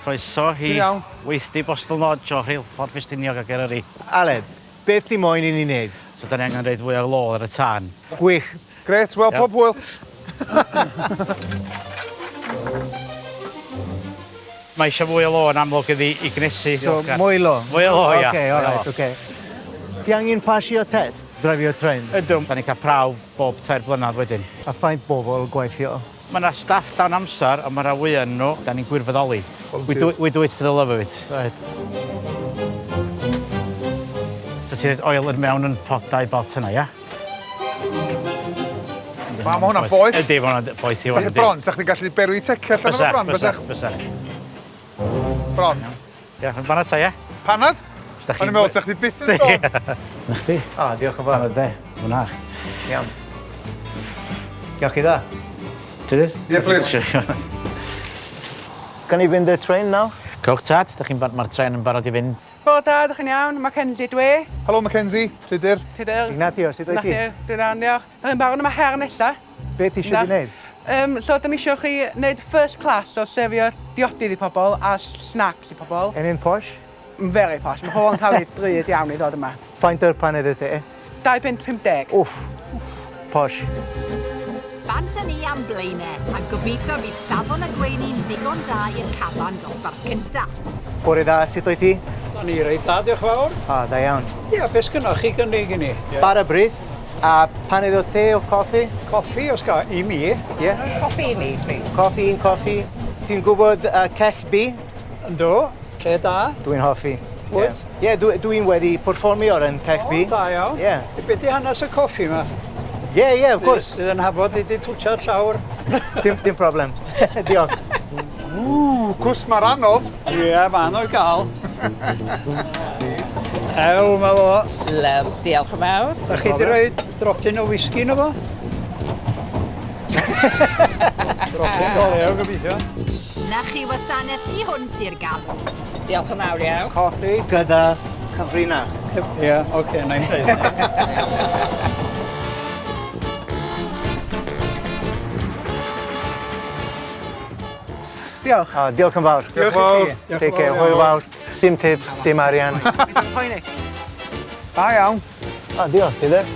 Croeso i weithdy Boston Lodge o Rheilffordd Ffestiniog ac Eryri. Aled, beth ti moyn i ni neud? So 'da ni angen roid fwy o lo ar y tân. Gwych. Grêt, wel pob hwyl. Mae eisiau fwy o lo yn amlwg iddi i gnesu. So mwy lo? Mwy o lo, ia. Oce, alright, oce. Ti angen pasio test drafio trên? Ydw, da ni'n cael prawf bob tair blynedd wedyn. A faint bobl gweithio? Mae 'na staff llawn amser, ond mae rhan fwya ohonyn nhw, da ni'n gwirfoddoli. We do, we do it for the love of it. Right. So ti'n rhoid oil yn mewn yn pot, dau bot yna, ia? Ma' ma' hwnna'n boeth. Yndi, ma' hwnna'n boeth i wan. Bron, sa chdi'n gallu berwi tecell allan o'r bron, bysach? Bysach, bysach. Bron. Ia, panad ta, ia? Panad? O'n i'n meddwl sa chdi byth yn sôn. Na chdi. O, diolch yn fawr. Panad de, mwynha. Iawn. Diolch i dda. Tudur? Ie, please. Can i fynd y train now? Cowch tad, dych chi'n mae'r tren yn barod i fynd. Bore da, dych chi'n iawn? Mackenzie dwi. Helo Mackenzie, Tudur. Tudur. Ignacio, sut wyt ti? Ignacio, dwi'n iawn, diolch. Dych chi'n barod am y her nesa? Be ti eisiau fi wneud? So, dyn ni eisiau chi wneud first class, so serfio diodydd i pobl a snacks i pobl. Yn un posh? Very posh. Mae pobl yn talu drud iawn i ddod yma. Faint o'r paned y te? £2.50. Wff, posh. Bant â ni am Blaenau, a gobeithio fydd safon y gweini'n ddigon da i'r caban dosbarth cynta. Bore da, sut wyt ti? Da ni reit dda, diolch fawr. O, da iawn. Ia, beth sgynnoch chi gynnig i ni? Bara brith a paned o te o coffi. Coffi os ga i mi. Ie. Coffi i mi, please. Coffi, un coffi. Ti'n gwybod uh, Cell B? Yndw, lle da. Dwi'n hoffi. Wyt? Ie, yeah, dwi, dwi'n wedi perfformio yn Cell B. O, da iawn. Ie. Be di hanes y coffi yma? Ie, ie, of course. Bydd yn hafod i di twtio'r llawr. Dim, dim problem. Diolch. Ww, cwsmar anodd. Ie, ma' anodd gael. Ew, ma fo. Lyf, diolch yn fawr. Da chi 'di rhoi dropyn o whisky yno fo? Dropyn go lew, gobeithio. Na chi wasanaeth tu hwnt i'r galw. Diolch yn fawr iawn. Coffi gyda cyfrinach. Ie, oce, na i'm deud 'ny. Diolch. O, diolch yn fawr. Diolch i chi. Diolch Take care, hwyl fawr. Dim tips, dim arian. Poeni. Da iawn. O, diolch, Tudur.